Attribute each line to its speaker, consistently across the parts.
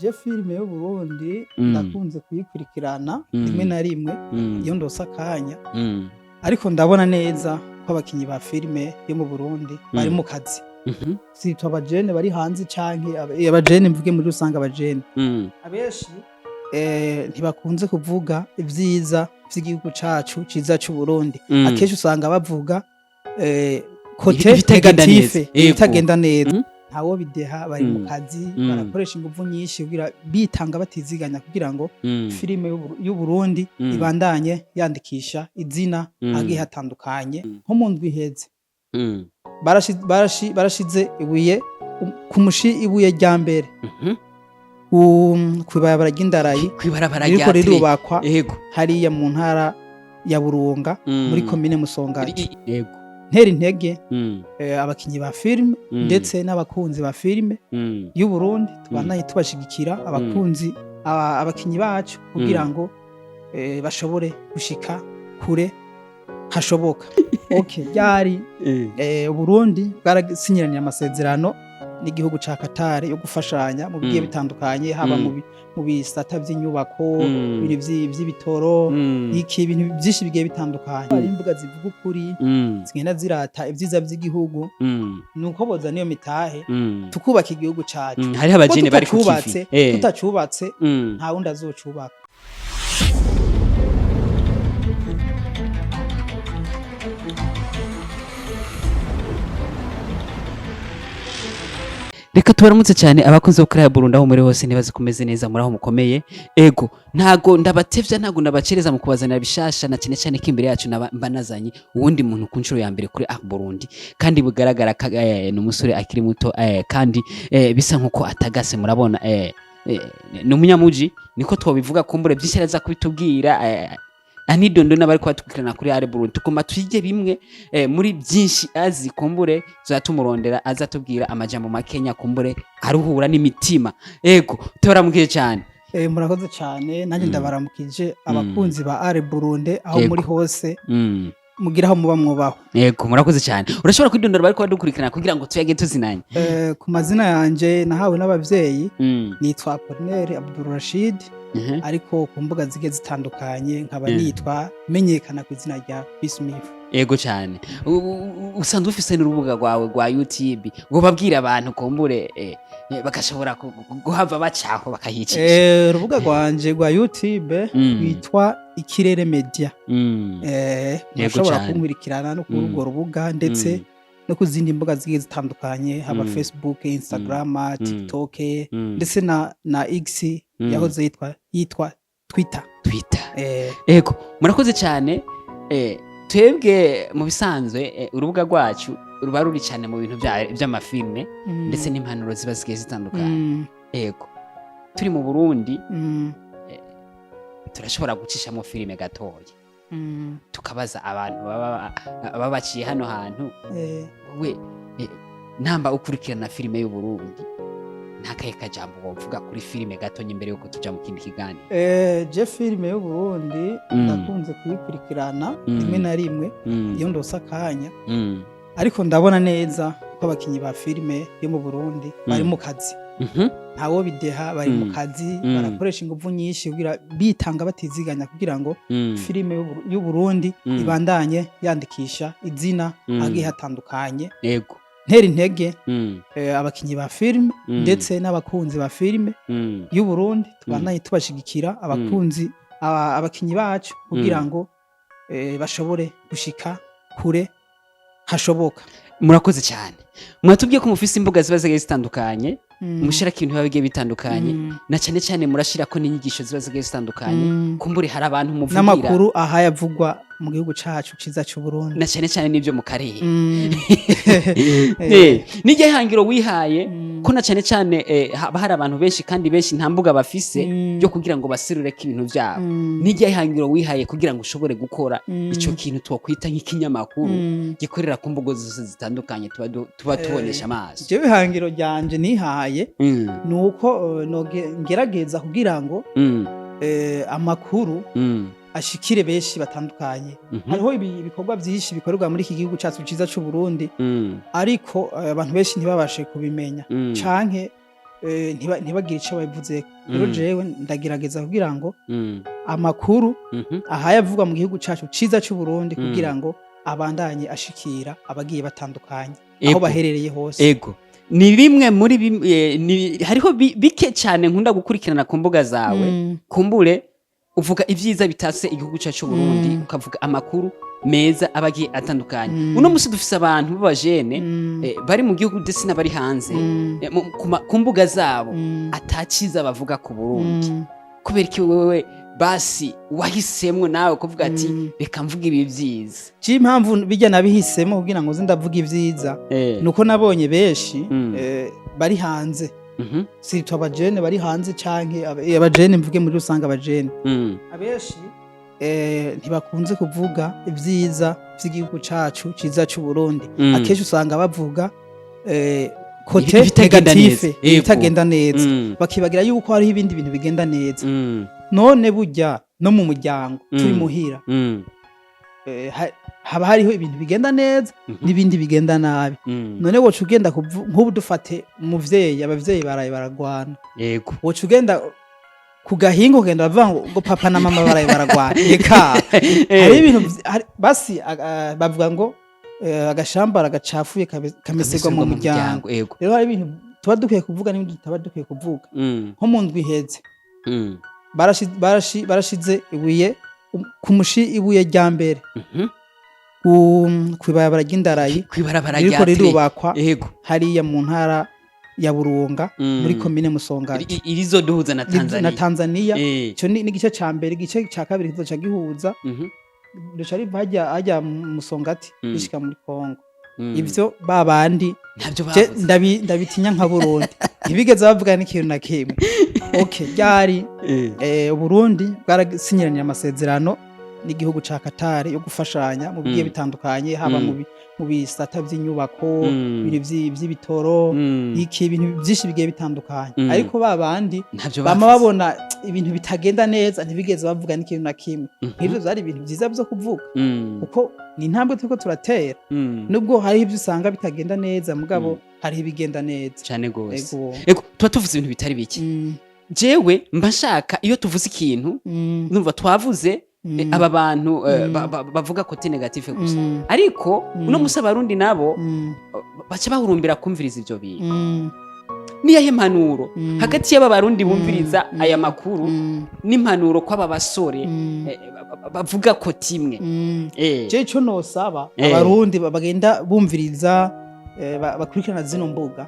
Speaker 1: Je filime y'Uburundi ndakunze kuyikurikirana rimwe na rimwe iyo ndose akanya, ariko ndabona neza ko abakinyi ba filime yo mu Burundi bari mu kazi. Sitwa abajene bari hanze canke abajene, mvuge muri rusange abajene. Abenshi ntibakunze kuvuga ivyiza vy'igihugu cacu ciza c'Uburundi. Akenshi usanga bavuga côté
Speaker 2: Ibitagenda
Speaker 1: négatif,
Speaker 2: neza. Yego.
Speaker 1: ibitagenda neza. Ntawo bideha, bari mu kazi, barakoresha inguvu nyinshi kugira bitanga batiziganya kugira ngo filime y'Uburundi ibandanye yandikisha izina ahagiye hatandukanye. Nko mu ndwi iheze barashize ibuye ku mushi, ibuye rya mbere kw'ibarabara ry'indarayi
Speaker 2: Kwibarabara
Speaker 1: ririko
Speaker 2: rya tere.
Speaker 1: rirubakwa hariya mu ntara ya Burunga, muri komine Musongati. Ntera intege abakinyi ba filime ndetse n'abakunzi ba filime y'Uburundi, tubandanye tubashigikira abakunzi, abakinyi bacu kugira ngo bashobore gushika kure hashoboka. Okay, ryari Uburundi bwarasinyiraniye amasezerano n'igihugu ca Qatar yo gufashanya mu bigiye bitandukanye, haba mu bisata vy'inyubako, ibintu vy'ibitoro, iki, ibintu vyinshi bigiye bitandukanye. Hari imbuga zivuga ukuri, zigenda zirata ivyiza vy'igihugu, nuko boza niyo mitahe tukubaka igihugu cacu.
Speaker 2: Hariho abajene
Speaker 1: Kuko
Speaker 2: bari ku kivi.
Speaker 1: tutacubatse, tutacubatse, nta wundi azocubaka.
Speaker 2: Reka tubaramutse cyane abakunzi bo kuri ya Burundi aho muri hose, ntibaze kumeze neza, muri aho mukomeye. Ego, ntago ndabatevya, ntago ndabacereza mu kubazanira bishasha, na cyane cyane ko imbere yacu mba nazanye uwundi muntu ku nshuro ya mbere kuri Ah Burundi, kandi bigaragara ko ni umusore akiri muto, kandi bisa nkuko atagase. Murabona ni umunyamuji, niko twobivuga. Kumbure byinshi araza kubitubwira, anidondo n'abari kubadukurikirana kuri Are Burundi. Tugomba twige bimwe muri byinshi azi. Kumbure tuzatumurondera azatubwira amajambo makenya, kumbure aruhura n'imitima. Ego, tubaramukije cyane.
Speaker 1: Murakoze cyane, nanjye ndabaramukije abakunzi ba Are Burundi aho muri hose, mugira aho muba mwubaho.
Speaker 2: Ego, murakoze cyane. Urashobora kwidondora bari kubadukurikirana kugira ngo tuyage tuzinanye.
Speaker 1: Ku mazina yanje nahawe n'abavyeyi nitwa Apollinaire Abdul Rashid, ariko ku mbuga zigiye zitandukanye nkaba nitwa menyekana ku izina rya Bismith.
Speaker 2: Ego cyane. Usanzwe ufise n'urubuga rwawe rwa YouTube ngo babwire abantu, kumbure bagashobora guhava bacaho bakahicisha.
Speaker 1: Urubuga rwanje rwa YouTube rwitwa Ikirere Media. Murashobora kunkurikirana no kuri urwo rubuga ndetse no ku zindi mbuga zigiye zitandukanye, haba Facebook, Instagram, TikTok ndetse na X yahoze yitwa Twitter.
Speaker 2: Twitter. Ego, murakoze cyane. Twebwe mu bisanzwe urubuga rwacu ruba ruri cyane mu bintu by'amafilme ndetse n'impanuro ziba zigiye zitandukanye. Ego, turi mu Burundi, turashobora gucishamo filime gatoya, tukabaza abantu baba baciye hano hantu. We namba ukurikirana filime y'Uburundi, ntakahe kajambo wovuga kuri filime gatonya imbere yuko tuja mu kindi kiganiro?
Speaker 1: Je filime y'Uburundi ndakunze kuyikurikirana rimwe na rimwe iyo ndose akanya, ariko ndabona neza ko abakinyi ba filime yo mu Burundi bari mu kazi. Ntawo bideha, bari mu kazi, barakoresha inguvu nyinshi kugira bitanga batiziganya kugira ngo filime y'Uburundi ibandanye yandikisha izina ahagiye hatandukanye. Ntera intege abakinyi ba filime ndetse n'abakunzi ba filime y'Uburundi, tubandanye tubashigikira abakunzi, abakinyi bacu kugira ngo bashobore gushika kure hashoboka.
Speaker 2: Murakoze cyane. Mwatubwiye ko mufise imbuga ziba zigiye zitandukanye, mushirako ibintu biba bigiye bitandukanye, na cyane cyane murashirako n'inyigisho ziba zigiye zitandukanye. Kumbure hari abantu muvugira
Speaker 1: N'amakuru ahayavugwa mu gihugu cacu ciza c'Uburundi.
Speaker 2: Na cyane cyane n'ibyo mu karere. N'iryo hangiro wihaye, ko na cyane cyane haba hari abantu benshi kandi benshi nta mbuga bafise yo kugira ngo baserureko ibintu byabo, n'iryo hangiro wihaye kugira ngo ushobore gukora ico kintu twokwita nk'ikinyamakuru gikorera ku mbuga zose zitandukanye tuba tubonesha amaso?
Speaker 1: Jewe ihangiro ryanje nihaye ni uko ngerageza kugira ngo amakuru ashikire benshi batandukanye. Hariho ibikorwa byinshi bikorerwa muri iki gihugu cyacu ciza c'u Burundi, ariko abantu benshi ntibabashe kubimenya canke Ntibagire ico babivuzeko. Rero jewe ndagerageza kugira ngo amakuru ahaye avugwa mu gihugu cacu ciza c'u Burundi, kugira ngo abandanye ashikira abagiye batandukanye aho baherereye hose.
Speaker 2: Ego, ni bimwe muri hariho bike cyane nkunda gukurikirana ku mbuga zawe. Kumbure uvuga ibyiza bitatse igihugu cyacu c'u Burundi, ukavuga amakuru meza aba agiye atandukanye. Uno musi dufise abantu b'abajene bari mu gihugu ndetse n'abari hanze, ku mbuga zabo ataciza bavuga ku Burundi. Kubera iki wewe basi wahisemwo nawe kuvuga ati: "Reka mvuga ibi byiza"?
Speaker 1: Je, impamvu bijya nabihisemo kugira ngo nze ndavuga ivyiza, nuko nabonye benshi bari hanze, surtout abajene bari hanze, canke abajene mvuge muri rusange, abajene abenshi ntibakunze kuvuga ivyiza vy'igihugu cacu ciza c'u Burundi. Akenshi usanga bavuga côté
Speaker 2: Ibitagenda
Speaker 1: négatif,
Speaker 2: neza.
Speaker 1: ibitagenda neza, bakibagira yuko hariho ibindi bintu bigenda neza. None burya no mu muryango turi muhira, haba hariho ibintu bigenda neza n'ibindi bigenda nabi. None woca ugenda nk'ubu dufate umuvyeyi, abavyeyi baraye baragwana, woca ugenda ku gahinga ugenda bavuga ngo papa na mama baraye baragwana? Reka, hari ibintu basi bavuga ngo agashambara gacafuye kameserwa mu muryango. Rero hari ibintu tuba dukwiye kuvuga n'ibindi tutaba dukwiye kuvuga. Nko mu ndwi iheze, barashize ibuye ku mushi, ibuye rya mbere kw'ibarabara ry'indarayi
Speaker 2: Kwibarabara
Speaker 1: ririko
Speaker 2: rya tre.
Speaker 1: rirubakwa hariya mu ntara ya Burunga, muri komine Musongati.
Speaker 2: Irizoduhuza na
Speaker 1: Na
Speaker 2: Tanzania.
Speaker 1: Tanzania. Ico ni igice ca mbere. Igice ca kabiri kizoca gihuza, rica riva hajya mu Musongati rishika muri Kongo. Ivyo babandi
Speaker 2: Ntabyo
Speaker 1: je
Speaker 2: bavuze.
Speaker 1: Ndabitinya nka Burundi, ntibigeze bavuga n'ikintu na kimwe. Okay, ryari Uburundi bwarasinyiranye amasezerano n'igihugu ca Qatar yo gufashanya mu bigiye bitandukanye, haba mu bisata vy'inyubako, ibintu vy'ibitoro, iki, ibintu vyinshi bigiye bitandukanye. Ariko ba bandi
Speaker 2: Ntabyo
Speaker 1: bama
Speaker 2: bavuze.
Speaker 1: babona ibintu bitagenda neza, ntibigeze bavuga n'ikintu na kimwe. Nk'ivyo vyari ibintu vyiza vyo kuvuga, kuko ni intambwe turiko turatera. Nubwo hariho ivyo usanga bitagenda neza, mugabo hariho ibigenda neza.
Speaker 2: Cane gose.
Speaker 1: Ego.
Speaker 2: Ego, tuba tuvuze ibintu bitari bike. Jewe mba nshaka iyo tuvuze ikintu, numva twavuze aba bantu bavuga côté négatif gusa, ariko uno musi abarundi nabo baca bahurumbira kumviriza ivyo bintu. Niyahe mpanuro hagati y'aba barundi bumviriza aya makuru n'impanuro kw'aba basore bavuga côté imwe?
Speaker 1: Je ico nosaba abarundi bagenda bumviriza, bakurikirana zino mbuga,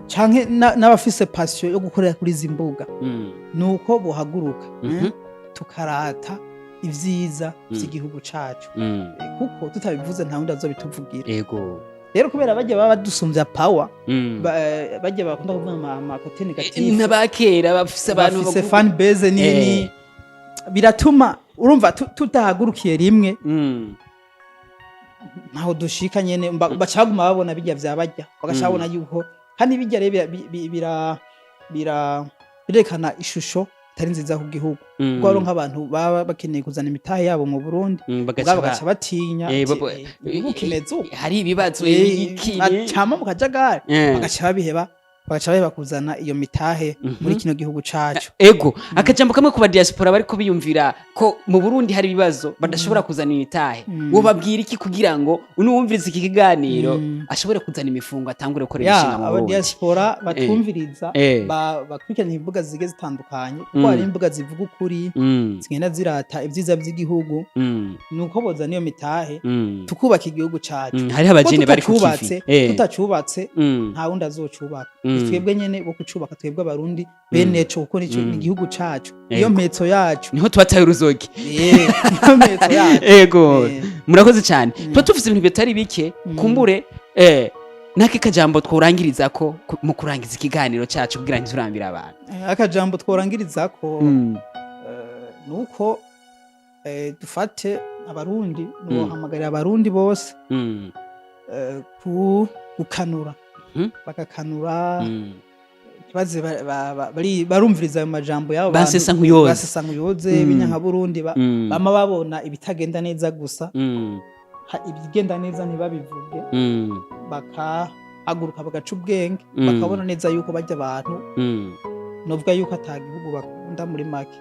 Speaker 1: canke n'abafise passion yo gukorera kuri izi mbuga, nuko bohaguruka, tukarata ivyiza vy'igihugu cacu. Kuko tutabivuze nta wundi azobituvugira. Rero kubera bajya baba badusumvya power, bajya bakunda kuvuga ama côté négatif,
Speaker 2: N'abakera bafise abantu
Speaker 1: bafise fan base nini, biratuma urumva tutahagurukiye rimwe, ntaho dushika nyene. Bacaguma babona bijya vya bajya, bagacabona yuko kandi bijya rero birerekana ishusho itari nziza ku gihugu, kuko hariho nk'abantu baba bakeneye kuzana imitahe yabo mu Burundi,
Speaker 2: bagaca
Speaker 1: mugabo bagaca batinya ati, "Igihugu kimeze uko."
Speaker 2: Hari ibibazo iki.
Speaker 1: Acama mu kajagari, bagaca babiheba, bagaca baheba kuzana iyo mitahe muri kino gihugu cacu.
Speaker 2: Ego, akajambo kamwe ku ba diaspora bariko biyumvira ko mu Burundi hari ibibazo, badashobora kuzana imitahe, wobabwira iki kugira ngo unuwumviriza iki kiganiro ashobore kuzana imifungo, atangure gukora
Speaker 1: Ya,
Speaker 2: imishinga mu Burundi?
Speaker 1: Abadiaspora batwumviriza, bakurikirana imbuga zigiye zitandukanye, kuko hari imbuga zivuga ukuri, zigenda zirata ibyiza by'igihugu, nuko bozana iyo mitahe, tukubaka igihugu cacu.
Speaker 2: Hariho
Speaker 1: Kuko
Speaker 2: abajene bari ku kivi.
Speaker 1: tutacubatse, tutacubatse, nta wundi azocubaka. Twebwe nyene bo kucubaka, twebwe abarundi bene co, kuko nico ni igihugu cacu, niyo mpetso yacu.
Speaker 2: Niho twataye uruzogi.
Speaker 1: Niyo mpetso yacu.
Speaker 2: Ego, murakoze cyane. Tuba tuvuze ibintu bitari bike. Kumbure n'ake kajambo tworangiriza ko mu kurangiza ikiganiro cyacu, kugira ntiturambire abantu.
Speaker 1: Akajambo tworangiriza ko nuko dufate abarundi, nuhamagarira abarundi bose ku gukanura, bagakanura, ntibaze barumviriza ayo majambo y'abo bantu.
Speaker 2: Basesa nkuyoze.
Speaker 1: Basesa nkuyoze, b'inyankaburundi, bama babona ibitagenda neza gusa, ibigenda neza ntibabivuge. Bohaguruka bagaca ubwenge, bakabona neza yuko bajya abantu, novuga yuko ata gihugu bakunda muri make.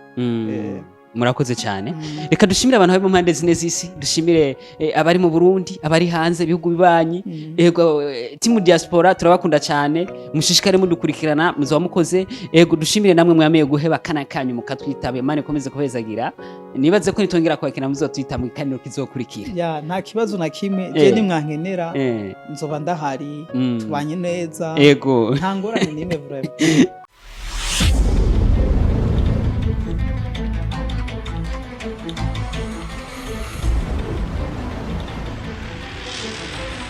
Speaker 2: Murakoze cyane. Reka dushimire abantu bari mu mpande zine z'isi, dushimire abari mu Burundi, abari hanze, ibihugu bibanyi. Ego, team diaspora, turabakunda cyane, mushishikare mudukurikirana, muzoba mukoze. Ego, dushimire namwe mwameye guheba kana kanyu mukatwitaba. Imana ikomeze kubezagira. Nibaze ko nitongera kwakira muzotwita mu kiganiro kizokurikira.
Speaker 1: Ya, nta kibazo na kimwe. Je nimwankenera nzoba ndahari. Tubanye neza. Nta ngorane n'imwe vraiment.